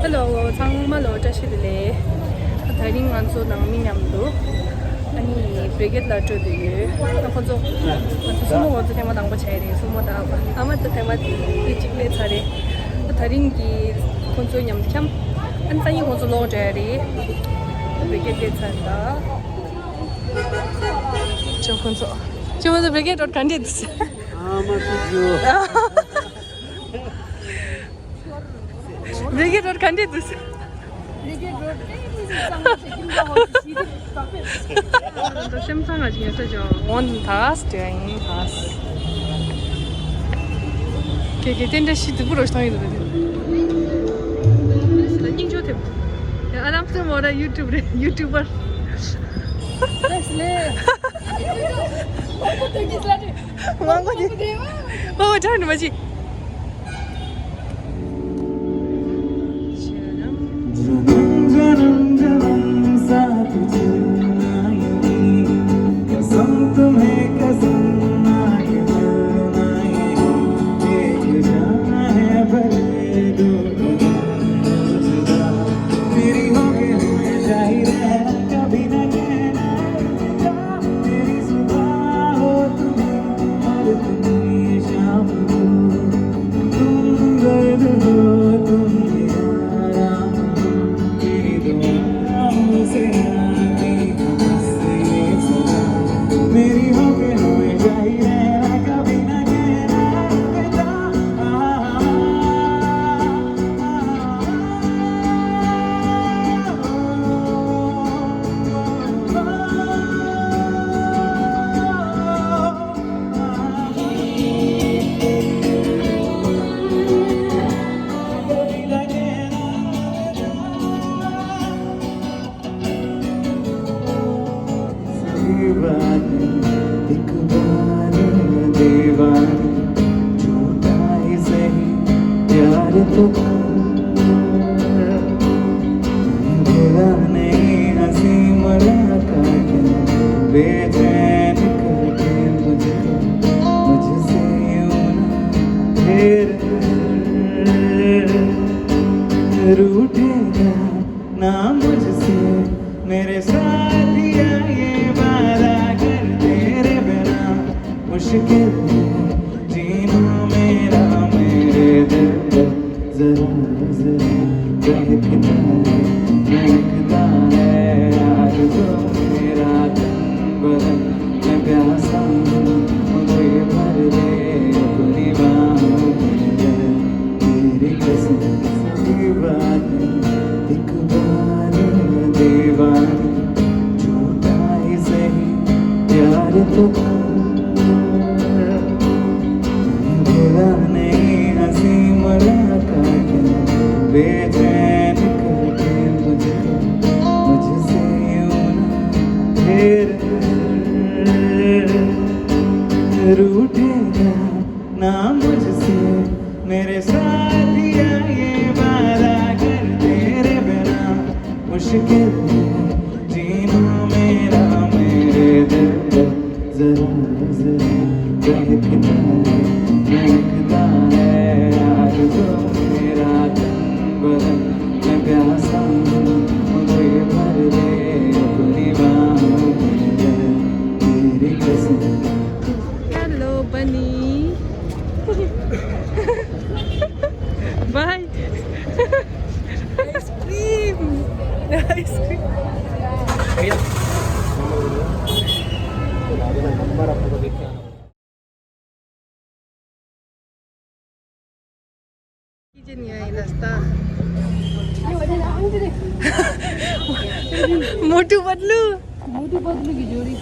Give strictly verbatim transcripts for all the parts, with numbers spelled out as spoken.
ཧེ་ལོ། ཚང་མ་ལ་བཀྲ་ཤིས་བདེ་ལེགས། དེ་རིང་ང་ཚོ་ནང་མི་མཉམ་དུ་ཨ་ནི་བྷི་རི་གེད་ལ་འགྲོ་འདོད་ཡོད། ཁོ་ཚོ་ང་ཚོ་སུ་མོ་ཁོ་ཚོ་ཐེངས་མ་དང་པོ་བྱས་རེད། སུ་མོ་དང་ཨ་མ་དང་ཐེངས་མ་དེ་གཅིག་སླེབས་ཚར་རེད། དེ་རིང་གི་ཁོ་ཚོ་མཉམ་འཁྱམ། ཨ་ནི་སང་ཉིན་ཁོ་ཚོ་ལོག་འགྲོ་ཡ་རེད། བྷི་རི་གེད་སླེབས་ཚར་ད། ཅོ་ཁོ་ཚོ། ཅོ་ཁོ་ཚོ་བྷི་རི་གེད་རོཌ་ག་འདྲས་འདུག་ཨ་མ་ཅིག་ཡོད། བྷི་རི་གེད་རོཌ་ག་འདྲས་འདུག་བྷི་རི་གེད་རོཌ་ཨེ་མི་ཟིག་གཙང་མ་ཞིག་ཀིང་ཀ་ཧོ་ཞིག་ཞིག་འདུག་པ། ད་སེམས་ཚང་ང་ཅིག་ཉོ་ཆ་ཅོ་འོན་ཐག་སྟེ་ཡིན་ཐག་ཀེ་ཀེ་དེ་འདྲ་ཞིག་འདུག་པུ་རོ་ཞིག་ཡིན་འདུག་ད་སྙིང་ཅོ་ཐེབས། ཨ་རམ་སེ་མོ་ར་ཡུ་ཊུབ་རེད། ཡུ་ཊུབ་པར། ལེ། མང་པོ་དེ། མང་པོ་དེ། ཨོ་ཅང་མ་ཅི། जन्म जन्म जन्म साथ चलना ये, कसम तुम्हें कसम ना ये भूलना ये, एक जाना है भले दो जन्म जुदा, मेरी होके हमेशा ही रहना, कभी ना कहना अलविदा, मेरी सुबह हो तुम, हर तुम ये शाम को, तुम दर्द हो तुम ये आराम हो, मेरी दुआओं से आगे बस ये सदा, मेरी होके हमेशा ही रहना, कभी ना कहना अलविदा। सही बात है, एक बार दीवानी, झूठा ही सही, प्यार तो था। भुला नहीं हंसी मुलाकात, बेचैन करके मुझको, मुझसे यूं ना फिर रूठेगा ना मुझसे, मेरे साथ या ये वादा कर, तेरे बिना मुश्किल है जीना मेरा, मेरे दिल को जरा जरा बहकता है, महकता है आज तो मेरा तन बदन। मैं प्यासा हूँ, मुझे भर दे अपनी बाहों में, तेरी कसम सही बात है, एक बार दीवानी, झूठा ही सही, प्यार तो था। भुला नहीं हंसी मुलाकात, बेचैन करके मुझको, मुझसे यूं ना फिर रूठेगा ना मुझसे, मेरे साथ या ये वादा कर, तेरे बिना मुश्किल है जीना मेरा, मेरे दिल को जरा जरा बहकता है, महकता है आज तो मेरा तन बदन। मैं प्यासा हूँ, मुझे भर दे अपनी बाहों में, तेरी कसम। Hello, bunny. Bye. Ice cream. Ice cream. भैया, नंबर आपको देख के आना पड़ेगा। किचन यहाँ है रास्ता। मोटू पतलू। मोटू पतलू की जोड़ी।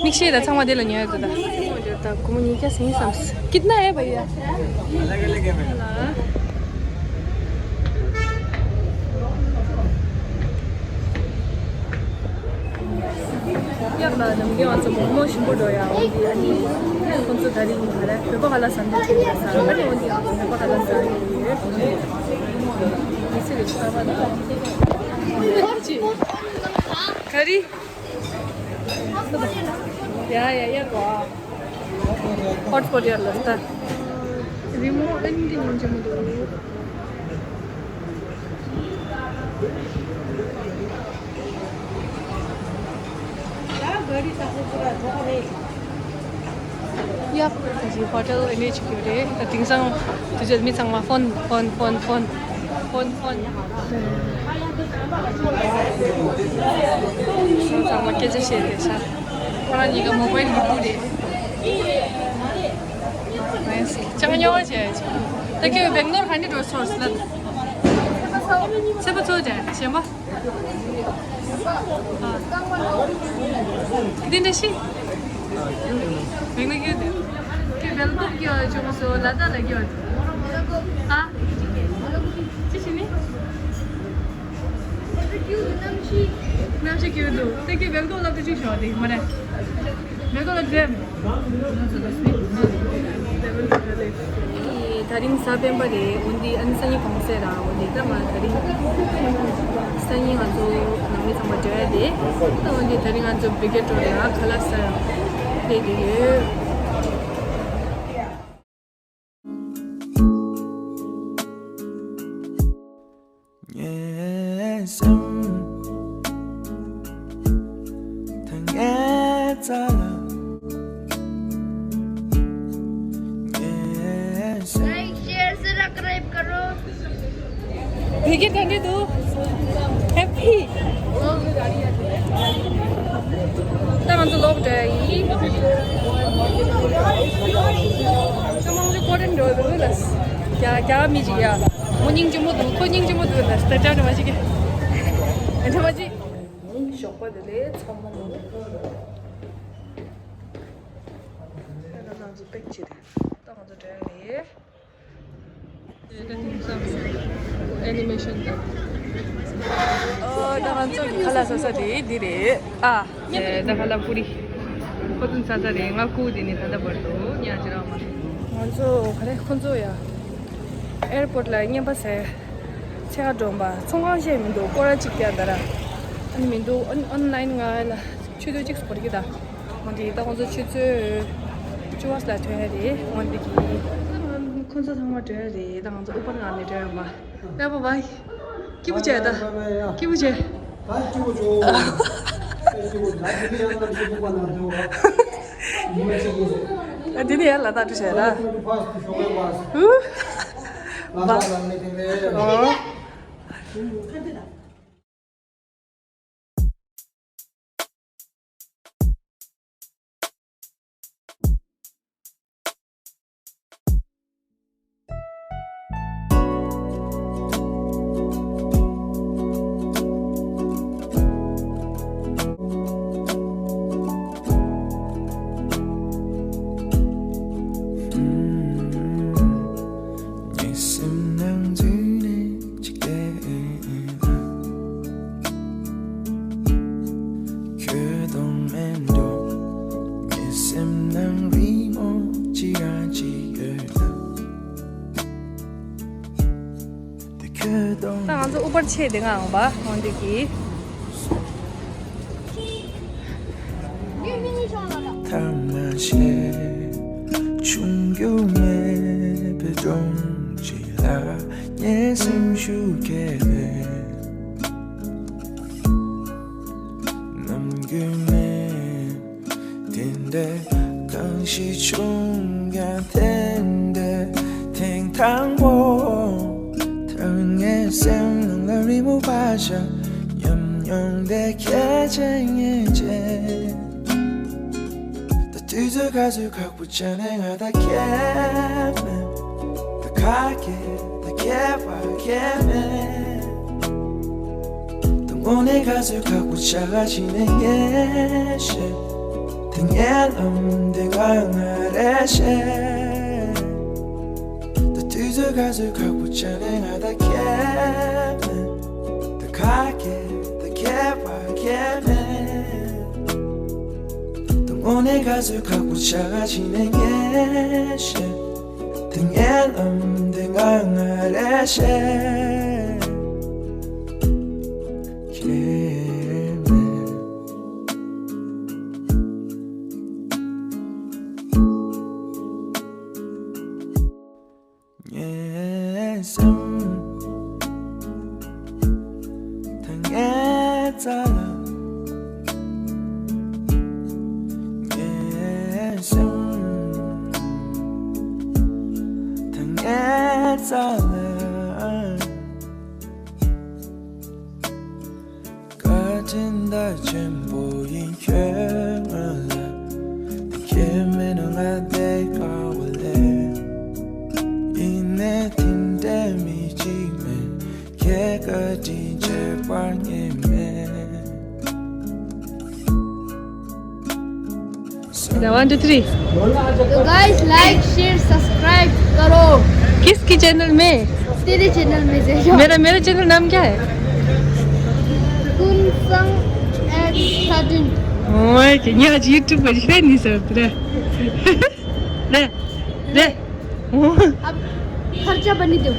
मिक्सी दा छामा दे लो न्याय तो दा। दा कुमो नहीं क्या सही समझ। कितना है भैया? ཡག་ལ་ནམ་རྒྱུན་ང་ཚོ་མོག་མོག་ཞིམ་པོ་འགྲོ་ཡ། འོན་ཏེ་ཨ་ནི་ཁོང་ཚོ་དེ་རིང་ག་རེ་བོད་པ་ག་ལ་ཟ་འདོད་བྱུང་ཡོད་ས། ཨ་ནི་འོན་ཏེ་ང་ཚོ་བོད་པ་ག་ལ་ཟ་ཡོད། མི་ཚེ་རེ་ཆགས་པ་དང་། ག་རེ། ཡ་ཡ་ཡ་གོ། ཧོཊ་སྤོཊ་ཡར་ལ་ལྟ། རི་མོ་ཨན་འདི་ཉིན་ཅི་མོ་འདུག་ཡབ། ད་ཅི་ཧོ་ཊེལ་ཨེ་ནས་ཅིག་ཡོད་རེད། ད་དེང་སང་དུས་ཚོད་མི་ཚང་མ་ཕོན་ཕོན་ཕོན་ཕོན་ཕོན་ཕོན། ཚང་མ་སྐད་ཆ་བཤད་བསྡད་ཤག་ཁོ་རང་གཉིས་ཀ་མོ་བྷའིལ་ལུ་པུ་རེད། ཅང་ཉོ་བ་བྱས་ཅིག་ད་ཁྱོད་སྦེང་ལོར་ག་ནས་འགྲོ་སོང་ཟེར་ན། ཚེ་པ་ཚོ་དེ་གཞན་པ། འདི་འདྲ་ཤི། མིང་ལ་སྐྱོན་དེ། ཁྱོད་སྦེལ་ཀོབ་ཀྱི་བ་ཅུང་སོ་ལ་དྭགས་ལ་སྐྱོན། ཨ། ཅི་ཞིག་ནི། གནམ་གཤིས་སྐྱོན་འདུག་ད་ཁྱོད་སྦེལ་ཀོབ་ལ་དུས་ཅིག་ཞོག་དེ་མ་རེད། སྦེལ་ཀོབ་ལ་འགྲེམ། ད་རིང་གཟའ་སྤེན་པ་རེད། འོན་ཏེ་ཨ་ནི་སང་ཉིན་གུང་སེང་རེད། འོན་ཏེ་ད་ང་ད་རིང་སང་ཉིན་ང་ཚོ་ནང་མི་ཚང་མ་འབྲེལ་ཡ་དེ། ད་འོན་ཏེ་ད་རིང་ང་ཚོ་བི་ཀེ་ཊོར་ལ་ཁ་ལག་ཟ་ཕེབས་ཀྱི་ཡོད། ངའི་སེམས་ད་ངའི་རྩ་ལ། ངའི་སེམས། Like, share, subscribe करो। བི་ཀེ་ག་འདྲ་འདུག་ཧེ་པི། ད་ང་ཚོ་ལོག་འགྲོ་ཡ་ཡིན། ད་མང་ཚོ་ཀོ་རེན་འགྲོ་འདུག་ལ། རྒྱ་རྒྱ་མི་ཅིག་ཡ། མོ་སྙིང་རྗེ་མོ་འདུག་ཁོ་སྙིང་རྗེ་མོ་འདུག་ལ། ད་ཅག་འགྲོ་མ་ཅིག་གི། འགྲོ་མ་ཅིག་ཞོགས་པ་དེ་ལས་ཚང་མ་ལོག་ད་ང་ཚོ་པེག་བྱེད་དེ། ད་ང་ཚོ་འགྲོ་ཡ་རེད། ཨེ་ནི་མེ་ཤོན་དང་། ཨོ། ད་ང་ཚོ་གི་ཁ་ལག་ཟ་ས་དེ་འདི་རེད། ཨ། ཨེ། ད་ཁ་ལག་པུ་རི། ཁོ་ཚོ་ཟ་ས་རེད། ང་ཁུག་དེ་ནི་ད་ལྟ་བར་དུ་ཉག་ཅི་རག་མ། ང་ཚོ་ག་རེ་ཁོ་ཚོ་ཡ། ཨེར་པོར་ཊི་ལ་རྔན་པ་ཟས། ཚེ་ཁ་སྒྲོམ་པ་ཚོང་ཁང་བཤད་མི་འདུག་སྐོར་ར་གཅིག་བརྒྱབ་ད་ར། ཨ་ནི་མི་འདུག་ཨོན་ཨོན་ལ་ཡིན་ང་ལ་ཆུ་ཚོད་གཅིག་སྐོར་གྱི་ད། འོན་ཏེ་ད་ཁོང་ཚོ་ཆུ་ཚོད་བཅུ་པ་ལ་ཐོན་ཡ་རེད། འོན་ཏེ་གི། ཁོང་ཚོ་ཚང་མ་འགྲོ་ཡ་རེད། ད་ང་ཚོ་ཨུ་པར་ནང་ནས་འགྲོ་ཡ་མ། ཡ་བ་བའི། སྐྱིད་པོ་བྱས་ད། སྐྱིད་པོ་བྱས། ད་སྐྱིད་པོ་བྱོས། ད་སྐྱིད་པོ་ད་སྐྱིད་པོ་ཡང་ན་སྐྱིད་པོ་པ་ན་འགྲོ། ཡིན་གཅིག་ཡིན། ཨ་དེ་ནས་ཡར་ལ་དྭགས་འགྲོ་བྱས་ད། ཧུ། ལ་དྭགས་ལ་མི་དེ་རེད། ཨོ། ངའི་སེམས་ནང་འཛུལ་ནས་ཅིག་བལྟས་ལ། ཁྱོད་གདོང་མེད་འགྲོ། ངའི་སེམས་ནང་རི་མོ་ཅི་ཡང་ཅི་ཡོད་ལ། དེ་ཁྱོད་གདོང་། ད་ང་ཚོ་ཨུ་པར་ཆེ་དེ་ང་འོང་པ་འོང་དེ་གི། ཐ་མ་ཆེ་ཆུང་རྒྱུ་མེད་པའི་སྒྲོམ་གཅིག་ལ་ངའི་སེམས་ཤུགས་སྐྱེས་པས། ནམ་རྒྱུན་ནས་དེ་འདྲའི་གང་ཞིག་བྱུང་ཡང་དེ་འདྲའི་ཐེངས་དང་པོ། ད་ངའི་སེམས་ནང་ལ་རི་མོ་བ་ཤ་ཉམས་མྱོང་དེ་ཁྱེད་ཅན་ངེས་ཅན། ད་དུས་ཚོད་ག་ཚོད་ཁག་པོ་བྱས་ནས་ང་ད་ཁྱེད་མེད། ད་ཁ་སྐད་ད་ཁྱེད་པ་ཁྱེད་མེད། ད་དངོས་གནས་ག་ཚོད་ཁག་པོ་བྱ་ག་ཕྱིན་ནས་ངས་ཤེས། ད་ངའི་ལམ་དེ་ང་ང་རེ་ཤེས། ད་དུས་ཚོད་ག་ཚོད་ཁག་པོ་བྱས་ནས་ང་ད་ཁྱེད་མེད། ད་ཁ་སྐད་ད་ཁྱེད་པ་ཁྱེད་མེད། ད་དངོས་གནས་ག་ཚོད་ཁག་པོ་བྱ་ག་ཕྱིན་ནས་ངས་ཤེས། ད་ངའི་ལམ་དེ་ང་ང་རེ་ཤེས། ཁྱེད་མེད། བཀའ་དྲིན་ད་ཆེན་པོ་ཡིན་ཁྱོད་ང་ལ། དེ་ཁྱེད་མེད་ན་ང་བསྡད་དཀའ་བ་ལས། ཡིན་ནའི་དེ་འདྲའི་མི་གཅིག་མེད། ཁྱེད་བཀའ་དྲིན་ཆེ་བར་ངེས་མེད། One, two, three. तो गाइस, लाइक शेयर सब्सक्राइब करो। किसकी चैनल में? तेरे चैनल में से जो। मेरा मेरा चैनल नाम क्या है? कुनसंग एट थर्टीन। ओए कि यहाँ आज यूट्यूब पर है नहीं सर। रे रे रे। अब खर्चा बनी दो।